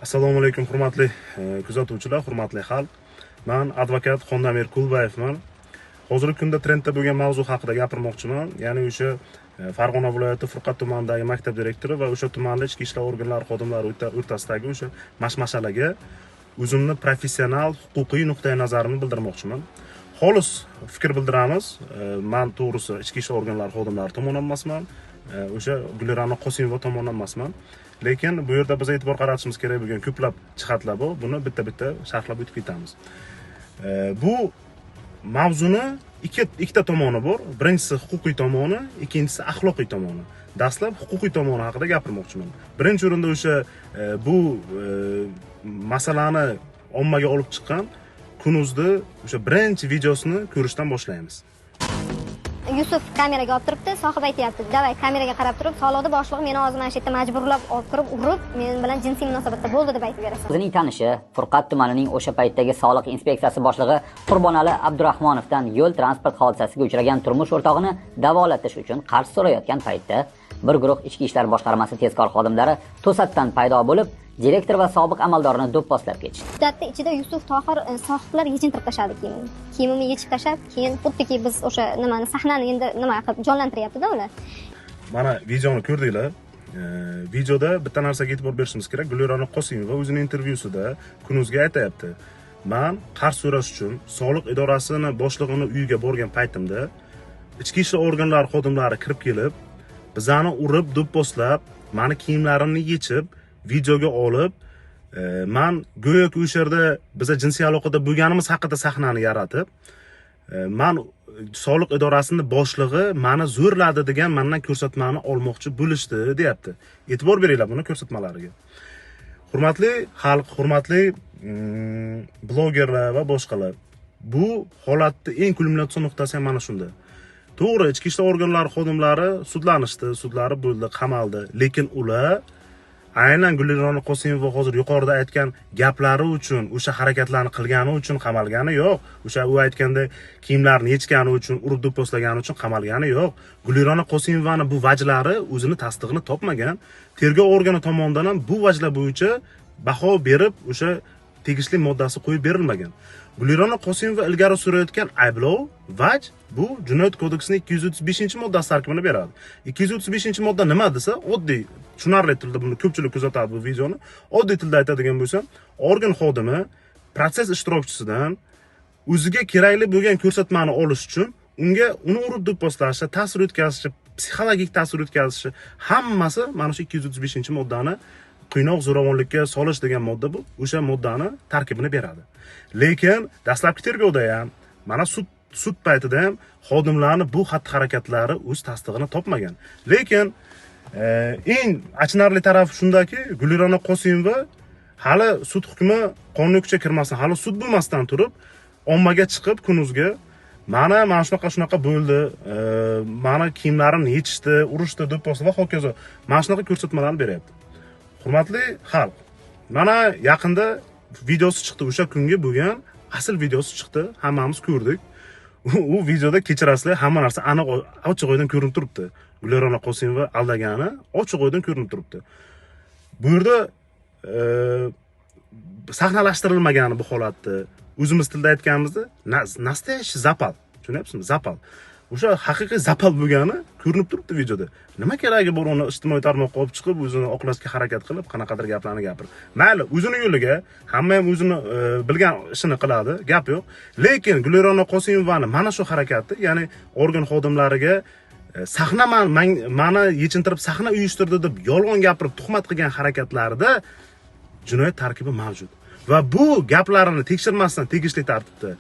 Assalomu alaykum, hurmatli kuzatuvchilar, hurmatli xalq. Man advokat Xondamir Kulbayevman. Hozirgi kunda trendda bo'lgan mavzu haqida gapirmoqchiman. Ya'ni o'sha Farg'ona viloyati Furqat tumanidagi maktab direktori va o'sha tumanda ichki ishlar organlari xodimlari o'rtasidagi o'sha mashmashalaga o'zimni professional huquqiy nuqtai nazarimni bildirmoqchiman. Xolis fikr bildiramiz. Man to'g'risi ichki ishlar organlari xodimlari tomonidan emasman. O'sha Gulira'no Qosimova tomonidan emasman. Lekin bu yerda biz e'tibor qaratishimiz kerak bo'lgan ko'plab jihatlar bor. Buni bitta-bitta sharhlab o'tib ketamiz. Bu mavzuni ikkita tomoni bor. Birinchisi huquqiy tomoni, ikkinchisi axloqiy tomoni. Dastlab huquqiy tomoni haqida gapirmoqchiman. Birinchi o'rinda o'sha bu masalani ommaga olib chiqqan Kunuzni o'sha birinchi videosini ko'rishdan boshlaymiz. Yusuf kameraga olib turibdi, sohib aytyapti: "Давай, kameraga qarab turib, soliqni boshlig'i meni hozir mana shu yerda majburlab olib kirib, urib, men bilan jinsiy munosabatda bo'ldi deb aytib berasan." O'zining tanishi Furqat tumanining o'sha paytdagi soliq inspeksiyasi boshlig'i Qurbonali Abdurahmonovdan yo'l transport hodisasiga uchragan turmush o'rtog'ini davolatish uchun qarz so'rayotgan paytda bir guruh ichki ishlar boshqarmasi tezkor xodimlari to'satdan paydo bo'lib, direktor va sobiq amaldorni do'pposlab ketishdi. Muddatni ichida Yusuf Tohir, sohiblar yechintirib tashladi kiyimimni. Kiyimimni yechib tashlab, keyin xuddiki biz o'sha nimani, sahnani endi nima qilib jonlantiryapti-da ular. Mana videoni ko'rdinglar. Videoda bitta narsaga e'tibor berishimiz kerak. Gulira'no Qosimova o'zining intervyusida Kunuzga aytayapti: "Man qarz so'rash uchun soliq idorasini boshlig'ini uyiga borgan paytimda ichki ishlar organlari xodimlari kirib kelib, bizani urib, do'pposlab, mani kiyimlarimni yechib, videoga olib, man go'yoki o'sha yerda biza jinsiy aloqada bo'lganimiz haqida sahnani yaratib, man soliq idorasini boshlig'i mani zo'rladi degan mandan ko'rsatmani olmoqchi bo'lishdi", deyapti. E'tibor beringlar buni ko'rsatmalariga. Hurmatli xalq, hurmatli blogerlar va boshqalar. Bu holatni eng kulminatsion nuqtasi ham mana shunda. To'g'ri, ichki ishlar organlari xodimlari sudlanishdi, sudlari bo'ldi, qamaldi, lekin ular aynan Gulira'no Qosimova hozir yuqorida aytgan gaplari uchun, o'sha harakatlarni qilgani uchun qamalgani yo'q. O'sha u aytganda kiyimlarini yechgani uchun, urib do'pposlagani uchun qamalgani yo'q. Gulira'no Qosimovani bu vajlari o'zini tasdig'ini topmagan. Tergov organi tomonidan ham bu vajlar bo'yicha baho berib, o'sha tegishli moddasi qo'yib berilmagan. Gulira'no Qosimova ilgari surayotgan ayblov vaj bu Jinoyat kodeksining 235-moddasi tarkibini beradi. 235-modda nima desa, oddiy tushunarli tilda, buni ko'pchilik kuzatadi bu videoni. Oddiy tilda aytadigan bo'lsam, organ xodimi protsess ishtirokchisidan o'ziga kerakli bo'lgan ko'rsatmani olish uchun unga uni urib do'pposlashi, ta'sir o'tkazishi, psixologik ta'sir o'tkazishi, hammasi mana shu 235-moddani, qiynoq, zo'ravonlikka solish degan modda bu, o'sha moddani tarkibini beradi. Lekin dastlabki tergovda ham, mana sud paytida ham xodimlarni bu xatti harakatlari o'z tasdig'ini topmagan. Lekin eng achinarli tarafi shundaki, Gulira'no Qosimova hali sud hukmi qonuniy kuchga kirmasdan, hali sud bo'lmasdan turib ommaga chiqib, Kunuzga mana shunaqa shunaqa bo'ldi, mani kiyimlarimni yechishdi, urishdi, do'pposdi va hokazo, mana shunaqa ko'rsatmalarni beryapti. Hurmatli xalq, mana yaqinda videosi chiqdi, o'sha kungi bo'lgan asl videosi chiqdi, hammamiz ko'rdik. U videoda, kechirasizlar, hamma narsa aniq, ochiq oydin ko'rinib turibdi. Gulira'no Qosimova aldagani ochiq oydin ko'rinib turibdi. Bu yerda sahnalashtirilmagani bu holatni o'zimiz tilda aytganimizda настоящий запал, tushunyapsizmi? Запал. O'sha haqiqiy запал bo'lgani ko'rinib turibdi videoda. Nima keragi bor uni ijtimoiy tarmoqqa olib chiqib, o'zini oqlashga harakat qilib, qanaqadir gaplarni gapirib? Mayli, o'zini yo'liga, hamma ham o'zini bilgan ishini qiladi, gap yo'q. Lekin Gulira'no Qosimovani mana shu harakati, ya'ni organ xodimlariga sahna mani yechintirib sahna uyushtirdi deb yolg'on gapirib tuhmat qilgan harakatlarida jinoyat tarkibi mavjud. Va bu gaplarini tekshirmasdan tegishli tartibda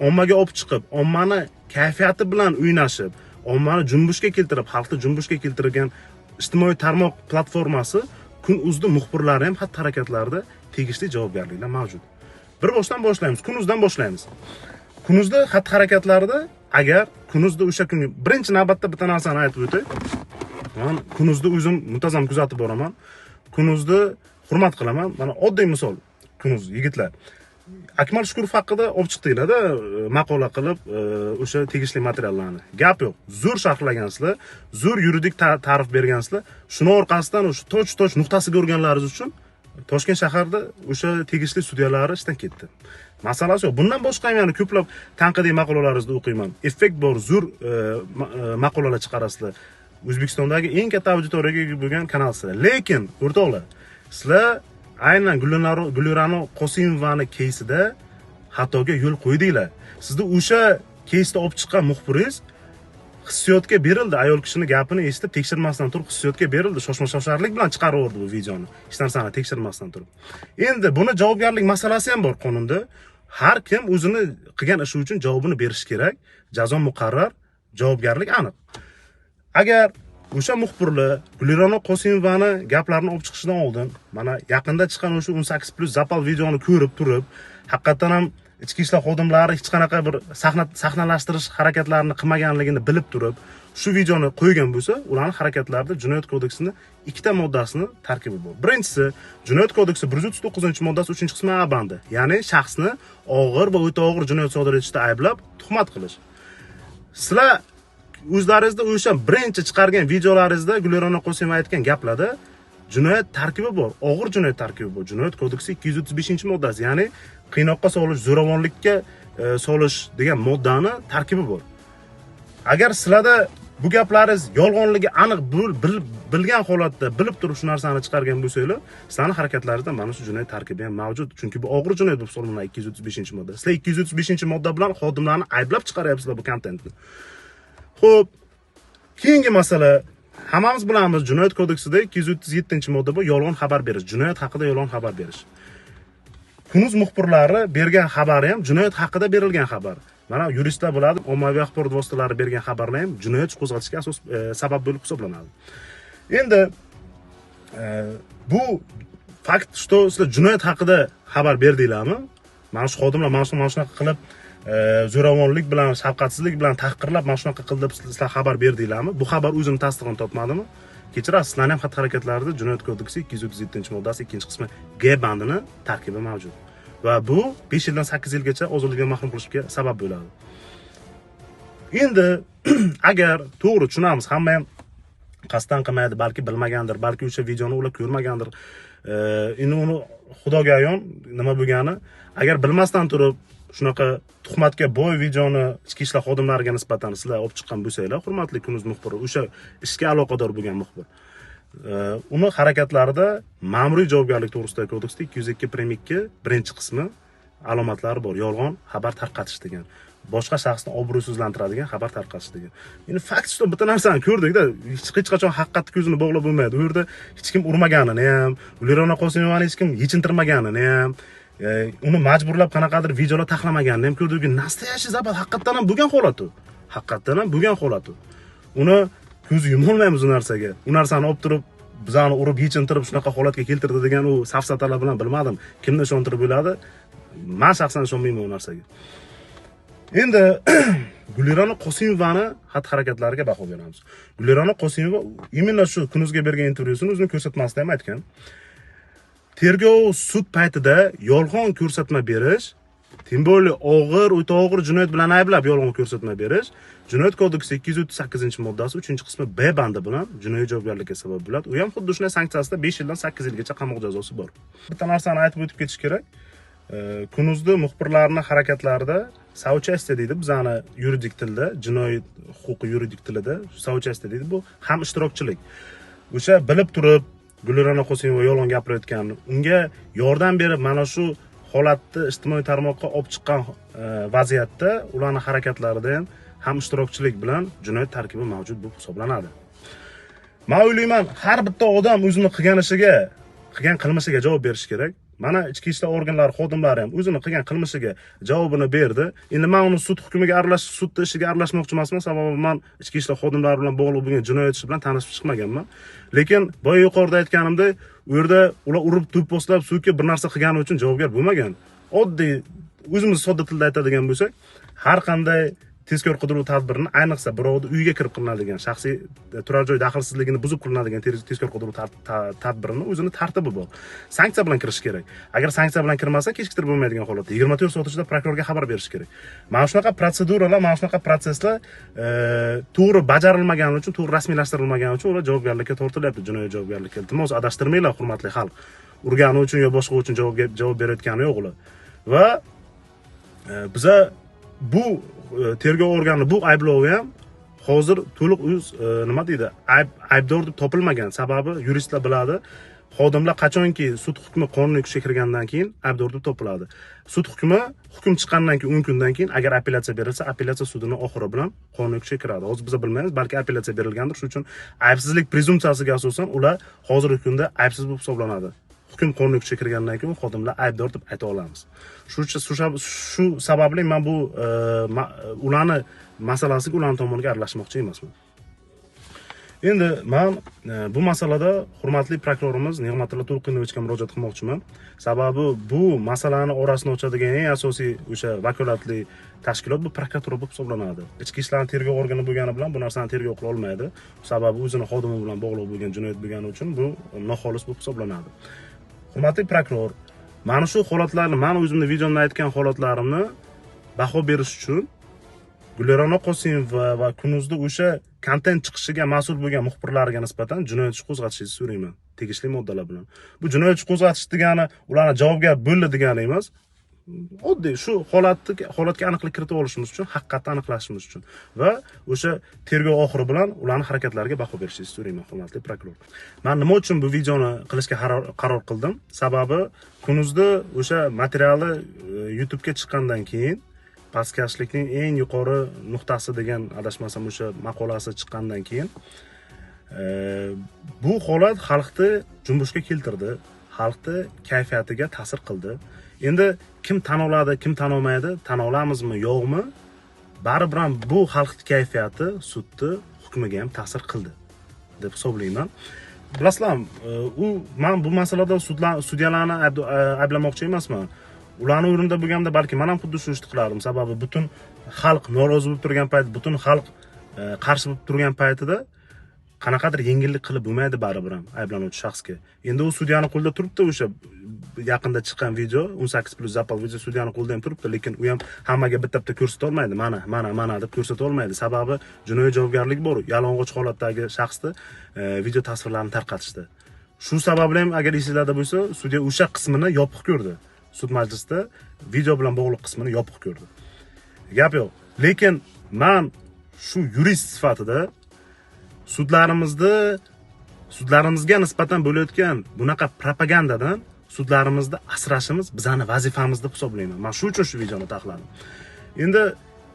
ommaga olib chiqib, ommani kayfiyati bilan o'ynashib, ommani junbushga keltirib, xalqni junbushga keltirgan ijtimoiy tarmoq platformasi Kun uzni muxbirlari ham xatti harakatlarida tegishli javobgarliklar mavjud. Bir boshdan boshlaymiz, Kunuzdan boshlaymiz. Kunuzda xatti harakatlarida, agar Kunuzda o'sha kungi, birinchi navbatda bitta narsani aytib o'tay. Man Kunuzda o'zim muntazam kuzatib boraman. Kunuzni hurmat qilaman. Mana oddiy misol, Kunuz yigitlar. Akmal Shukurov haqida olib chiqdinglar-da, maqola qilib, o'sha tegishli materiallarni. Gap yo'q. Zo'r sharhlagansizlar, zo'r yuridik ta'rif bergansizlar. Shuni orqasidan o'sha toch-toch nuqtasiga urganlaringiz uchun Toshkent shaharida o'sha tegishli sudyalari ishdan ketdi. Masalasi yo'q. Bundan boshqa ham yana ko'plab tanqidiy maqolalaringizni o'qiyman. Effekt bor, zo'r maqolalar chiqarasizlar. O'zbekistondagi eng katta auditoriyaga ega bo'lgan kanalsizlar. Lekin o'rtoqlar, sizlar aynan Gulira'no Qosimovani keysida xatoga yo'l qo'ydinglar. Sizni o'sha keysda olib chiqqan muxbiringiz hissiyotga berildi. Ayol kishini gapini eshitib, tekshirmasdan turib hissiyotga berildi. Shoshma-shosharlik bilan chiqarib yubordi bu videoni. Hech narsani tekshirmasdan turib. Endi buni javobgarlik masalasi ham bor qonunda. Har kim o'zini qilgan ishi uchun javobini berishi kerak. Jazo muqarrar, javobgarlik aniq. Agar o'sha muxbirlar Gulira'no Qosimovani gaplarini olib chiqishidan oldin, mana yaqinda chiqqan o'sha 18+ zapal videoni ko'rib turib, haqiqatan ham ichki ishlar xodimlari hech qanaqa bir sahnalashtirish harakatlarini qilmaganligini bilib turib, shu videoni qo'ygan bo'lsa, ularning harakatlarida Jinoyat kodeksining ikkita moddasini tarkibi bor. Birinchisi, Jinoyat kodeksi 139-moddasi 3-qismi A bandi, ya'ni shaxsni og'ir va o'ta og'ir jinoyat sodir etishda ayblab tuhmat qilish. Sizlar o'zlaringizda o'sha birinchi chiqargan videolaringizda Gulira'no Qosimova aytgan gaplarda jinoyat tarkibi bor, og'ir jinoyat tarkibi bor. Jinoyat kodeksi 235-moddasi, ya'ni qiynoqqa solish, zo'ravonlikka solish degan moddani tarkibi bor. Agar sizlarda bu gaplaringiz yolg'onligi aniq bilgan holatda bilib turib shu narsani chiqargan bo'lsanglar, sizlarning harakatlaringizda mana shu jinoyat tarkibi ham mavjud. Chunki bu og'ir jinoyat bo'lib hisoblanadi 235-modda. Sizlar 235-modda bilan xodimlarni ayblab chiqaryapsizlar bu kontentni. Xo'p, keyingi masala, hammamiz bilamiz, Jinoyat kodeksida 237-modda bu yolg'on xabar berish, jinoyat haqida yolg'on xabar berish. Kunuz muxbirlari bergan xabari ham jinoyat haqida berilgan xabar. Mana yuristlar biladi, ommaviy axborot vositalari bergan xabarlar ham jinoyat qo'zg'atishga asos sabab bo'lib hisoblanadi. Endi bu fakt, что sizlar jinoyat haqida xabar berdinglarmi? Mana shu xodimlar mana shunaqa qilib zo'ravonlik bilan, shafqatsizlik bilan tahqirlab mana shunaqa qildi deb sizlar xabar berdinglarmi? Bu xabar o'zini tasdig'ini topmadimi? Kechirasiz, sizlarning ham xatti-harakatlarida Jinoyat kodeksi 237-moddasi 2-qismi G bandini tarkibi mavjud. Va bu 5 yildan 8 yilgacha ozodlikdan mahrum qilishga sabab bo'ladi. Endi agar to'g'ri tushunamiz, hamma ham qasddan qilmaydi, balki bilmagandir, balki o'sha videoni ular ko'rmagandir. Endi uni Xudoga ayon nima bo'lgani, agar bilmasdan turib shunaqa tuhmatga boy videoni ichki ishlar xodimlariga nisbatan sizlar olib chiqqan bo'lsanglar, hurmatli Kunuz muxbiri, o'sha ishga aloqador bo'lgan muxbir, uni harakatlarida ma'muriy javobgarlik to'g'risidagi kodeksda 202.2 1-qismi alomatlari bor. Yolg'on xabar tarqatish degan, boshqa shaxsni obro'sizlantiradigan xabar tarqatish degan. Endi fakt shu, bitta narsani ko'rdikda, hech qachon haqiqatni ko'zini bog'lab bo'lmaydi. U yerda hech kim urmaganini ham, Gulira'no Qosimovani hech kim yechintirmaganini ham, uni majburlab qanaqadir videolar taxlamaganini ham ko'rdik. Настоящий zapad haqiqatdan ham bo'lgan holat u. Haqiqatdan ham bo'lgan holat u. Uni ko'z yumolmaymiz u narsaga. U narsani olib turib bizani urib yechintirib shunaqa holatga keltirdi degan u safsatalar bilan bilmadim kimni ishontirib bo'ladi. Men shaxsan ishonmayman u narsaga. Endi Gulira'no Qosimovani xatti-harakatlariga baho beramiz. Gulira'no Qosimova именно shu Kunuzga bergan intervyusini o'zini ko'rsatmasida ham aytgan. Tergov sud paytida yolg'on ko'rsatma berish, тем более og'ir, o'ta og'ir jinoyat bilan ayblab yolg'on ko'rsatma berish, Jinoyat kodeksi 238-moddasi 3-qismi B bandi bilan jinoiy javobgarlikka sabab bo'ladi. U ham xuddi shunday sanksiyasida 5 yildan 8 yilgacha qamoq jazosi bor. Bitta narsani aytib o'tib ketish kerak. Kunuzda muxbirlarning harakatlarida соучастие deydi, bizani yuridik tilda, jinoiy huquqi yuridik tilida соучастие deydi, bu ham ishtirokchilik. O'sha bilib turib Gulira'no Qosimova yolg'on gapirayotganini, unga yordam berib mana shu holatni ijtimoiy tarmoqqa olib chiqqan vaziyatda ularning harakatlarida ham ishtirokchilik bilan jinoyat tarkibi mavjud bo'lib hisoblanadi. Men o'ylayman, har bitta odam o'zini qilgan ishiga, qilgan qilmishiga javob berishi kerak. Mana ichki ishlar organlari xodimlari ham o'zini qilgan qilmishiga javobini berdi. Endi men uni sud hukmiga aralashish, sud ishiga aralashmoqchi emasman, sababi men ichki ishlar xodimlari bilan bog'liq bo'lgan jinoyat ishi bilan tanishib chiqmaganman. Lekin boya yuqorida aytganimdek, u yerda ular urib do'pposlab sudga bir narsa qilgani uchun javobgar bo'lmagan. Oddiy o'zimiz sodda tilda aytadigan bo'lsak, har qanday Tezkor qidiruv tadbirini, ayniqsa birovni uyiga kirib qilinadigan, shaxsiy turar joy daxlsizligini buzib qilinadigan tezkor qidiruv tadbirini o'zini tartibi bor. Sanksiya bilan kirish kerak. Agar sanksiya bilan kirmasa, kechiktirib bo'lmaydigan holatda 24 soat ichida prokurorga xabar berish kerak. Mana shunaqa protseduralar, mana shunaqa protsesslar to'g'ri bajarilmagani uchun, to'g'ri rasmiylashtirilmagani uchun ular javobgarlikka tortilyapti, jinoiy javobgarlikka. Iltimos, adashtirmanglar, hurmatli xalq. Urgani uchun yo boshqa uchun javob berayotgani yo'q ular. Va biza bu tergov organi bu ayblovi ham hozir to'liq o'z nima deydi, aybdor deb topilmagan. Sababi yuristlar biladi, xodimlar qachonki sud hukmi qonuniy kuchga kirgandan keyin aybdor deb topiladi. Sud hukmi hukm chiqqandan keyin 10 kundan keyin agar apellyatsiya berilsa, apellyatsiya sudini oxiri bilan qonuniy kuchga kiradi. Hozir biz bilmaymiz, balki apellyatsiya berilgandir. Shuning uchun aybsizlik prezumpsiyasiga asosan ular hozirgi kunda aybsiz deb hisoblanadi. Hukm qonuniy kuchga kirgandan keyin xodimlar aybdor deb ayta olamiz. Shu sababli men bu ularni masalasiga, ularni tomoniga aralashmoqchi emasman. Endi men bu masalada hurmatli prokurorimiz Nig'matilla To'lqinovichga murojaat qilmoqchiman. Sababi bu masalani orasini ochadigan eng asosiy o'sha vakolatli tashkilot bu prokuratura bo'lib hisoblanadi. Ichki ishlarni tergov organi bo'lgani bilan bu narsani tergov qila olmaydi. Sababi o'zini xodimi bilan bog'liq bo'lgan jinoyat bo'lgani uchun bu noxolis bo'lib hisoblanadi. Hurmatli prokuror, mana shu holatlarni, men o'zimni videomda aytgan holatlarimni baho berish uchun Gulira'no Qosimova va Kunuzda o'sha kontent chiqishiga mas'ul bo'lgan muxbirlarga nisbatan jinoyat ishi qo'zg'atishingizni so'rayman, tegishli moddalar bilan. Bu jinoyat ishi qo'zg'atish degani ularni javobgar bo'ldi degani emas. Oddiy shu holatga aniqlik kiritib olishimiz uchun, haqiqatni aniqlashimiz uchun va o'sha tergov oxiri bilan ularning harakatlariga baho berishingizni so'rayman, hurmatli prokuror. Men nima uchun bu videoni qilishga qaror qildim? Sababi Kunuzda o'sha materiali YouTube'ga chiqqandan keyin pastkashlikning eng yuqori nuqtasi degan, adashmasam o'sha maqolasi chiqqandan keyin bu holat xalqni junbushga keltirdi, xalqni kayfiyatiga ta'sir qildi. Endi kim tan oladi, kim tan olmaydi, tan olamizmi, yo'qmi? Baribir ham bu xalqning kayfiyati sudni hukmiga ham ta'sir qildi deb hisoblayman. Bilasizlarmi, men bu masalada sudyalarni ayblamoqchi emasman. Ularni o'rnida bo'lganda balki men ham xuddi shu ishni qilardim. Sababi butun xalq norozi bo'lib turgan payt, butun xalq qarshi bo'lib turgan paytida qanaqadir yengillik qilib bo'lmaydi baribir ham ayblanuvchi shaxsga. Endi u sudyani qo'lida turibdi, o'sha yaqinda chiqqan video, 18+ zapal video sudyani qo'lida ham turibdi, lekin u ham hammaga bitta-bitta ko'rsata olmaydi. Mana, mana, mana deb ko'rsata olmaydi. Sababi jinoiy javobgarlik bor. Yalang'och holatdagi shaxsni video tasvirlarini tarqatishdi. Shu sababli ham agar esingizda bo'lsa, sudya o'sha qismini yopiq ko'rdi. Sud majlisida video bilan bog'liq qismini yopiq ko'rdi. Gap yo'q. Lekin men shu yurist sifatida sudlarimizga nisbatan bo'layotgan bunaqa propagandadan sudlarimizni asrashimiz bizning vazifamiz deb hisoblayman. Men shu uchun shu videoni taxladim. Endi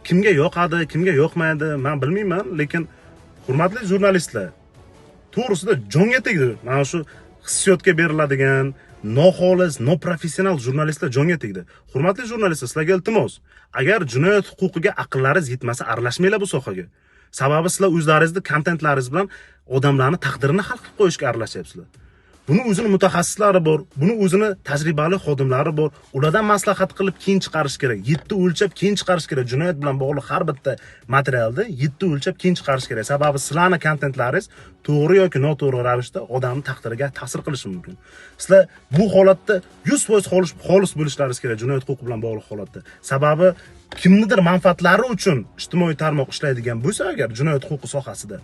kimga yoqadi, kimga yoqmaydi, men bilmayman, lekin hurmatli jurnalistlar, to'g'risida jonga tegdi. Mana shu hissiyotga beriladigan noxolis, noprofessional jurnalistlar jonga tegdi. Hurmatli jurnalistlar, sizlarga iltimos, agar jinoyat huquqiga aqllaringiz yetmasa, aralashmanglar bu sohaga. Sababi sizlar o'zlaringizni kontentlaringiz bilan odamlarning taqdirini hal qilib qo'yishga aralashyapsizlar. Buni o'zini mutaxassislari bor, buni o'zini tajribali xodimlari bor. Ulardan maslahat qilib keyin chiqarish kerak. 7 o'lchab keyin chiqarish kerak. Jinoyat bilan bog'liq har bitta materialni 7 o'lchab keyin chiqarish kerak. Sababi sizlarning kontentlaringiz to'g'ri yoki noto'g'ri ravishda odamning taqdiriga ta'sir qilishi mumkin. Sizlar bu holatda 100% xolis bo'lishlaringiz kerak jinoyat huquqi bilan bog'liq holatda. Sababi kimnidir manfaatlari uchun ijtimoiy tarmoq ishlaydigan bo'lsa, agar jinoyat huquqi sohasida,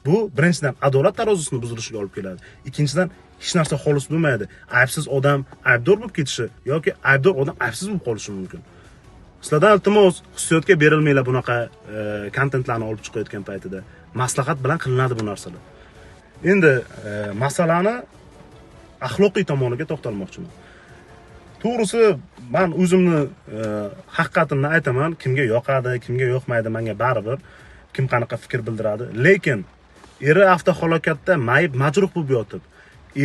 bu birinchidan adolat tarozusini buzilishiga olib keladi. Ikkinchidan hech narsa xolis bo'lmaydi. Aybsiz odam aybdor bo'lib ketishi yoki aybdor odam aybsiz bo'lib qolishi mumkin. Sizlardan iltimos, hissiyotga berilmanglar bunaqa kontentlarni olib chiqayotgan paytida. Maslahat bilan qilinadi bu narsalar. Endi masalani axloqiy tomoniga to'xtalmoqchiman. To'g'risi, men o'zimni haqiqatimni aytaman, kimga yoqadi, kimga yoqmaydi, menga baribir, kim qanaqa fikr bildiradi. Lekin eri avtohalokatda mayib majruh bo'lib yotib,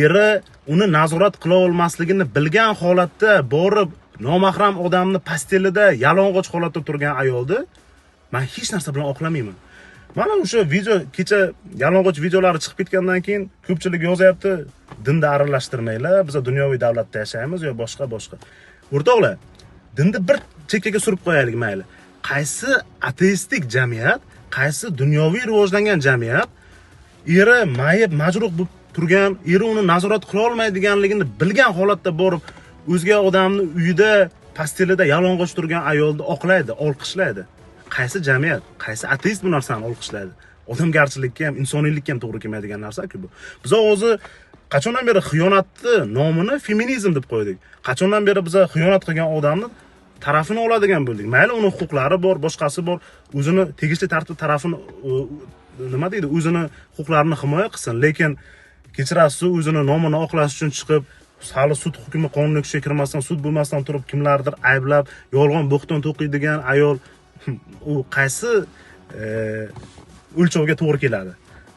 eri uni nazorat qila olmasligini bilgan holatda borib nomahram odamni pastelida yalang'och holatda turgan ayolni men hech narsa bilan oqlamayman. Mana o'sha video kecha yalang'och videolari chiqib ketgandan keyin ko'pchilik yozyapti, dinni aralashtirmanglar, biz dunyoviy davlatda yashaymiz yo boshqa boshqa. O'rtoqlar, dinni bir chekkaga surib qo'yaylik mayli. Qaysi ateistik jamiyat, qaysi dunyoviy rivojlangan jamiyat eri mayib, majruh bo'lib turgan, eri uni nazorat qila olmaydiganligini bilgan holatda borib o'zga odamni uyida pastelida yalang'och turgan ayolni oqlaydi, olqishlaydi? Qaysi jamiyat, qaysi ateist bu narsani olqishlaydi? Odamgarchilikka ham, insoniylikka ham to'g'ri kelmaydigan narsa-ku bu. Biz o'zi qachondan beri xiyonatni nomini feminizm deb qo'ydik? Qachondan beri biz xiyonat qilgan odamni tarafini oladigan bo'ldik? Mayli, uni huquqlari bor, boshqasi bor, o'zini tegishli tartib tarafini nima deydi, o'zini huquqlarini himoya qilsin, lekin kechirasiz, o'zini nomini oqlash uchun chiqib, hali sud hukmi qonuniy kuchga kirmasdan, sud bo'lmasdan turib kimlardir ayblab, yolg'on bo'xton to'qiydigan ayol u qaysi o'lchovga to'g'ri keladi?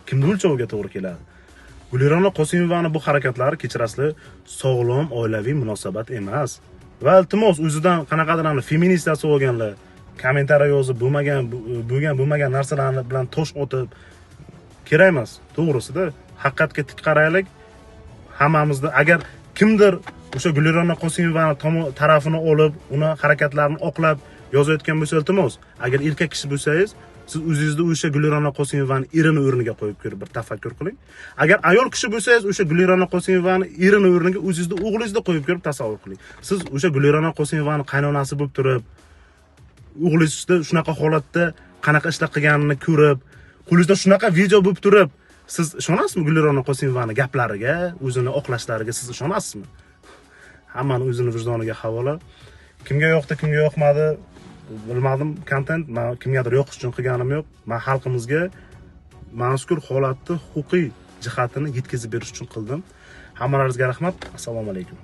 Kimni o'lchoviga to'g'ri keladi? Gulirona Qosimovani bu harakatlari, kechirasizlar, sog'lom oilaviy munosabat emas. Va iltimos, o'zidan qanaqadir feminist yasab olganlar, kommentariy yozib, bo'lmagan bo'lgan bo'lmagan narsalarni bilan tosh otib kerak emas. To'g'risida haqiqatga tik qaraylik. Hammamizni agar kimdir o'sha Gulirona Qosimovani tarafini olib, uni harakatlarini oqlab yozayotgan bo'lsa, iltimos, agar erkak kishi bo'lsangiz, siz o'zingizni o'sha Gulirona Qosimovani erini o'rniga qo'yib ko'rib bir tafakkur qiling. Agar ayol kishi bo'lsangiz, o'sha Gulirona Qosimovani erini o'rniga o'zingizni o'g'lingizni qo'yib ko'rib tasavvur qiling. Siz o'sha Gulirona Qosimovani qaynonasi bo'lib turib, o'g'lingizni shunaqa holatda qanaqa ishlar qilganini ko'rib, qo'lingizda shunaqa video bo'lib turib, siz ishonasizmi Gulirona Qosimovani gaplariga, o'zini oqlashlariga siz ishonasizmi? Hammani o'zini vijdoniga havola. Kimga yoqdi, kimga yoqmadi bilmadim kontent, men kimgadir yoqish uchun qilganim yo'q. Men xalqimizga mazkur holatni huquqiy jihatini yetkazib berish uchun qildim. Hammalaringizga rahmat. Assalomu alaykum.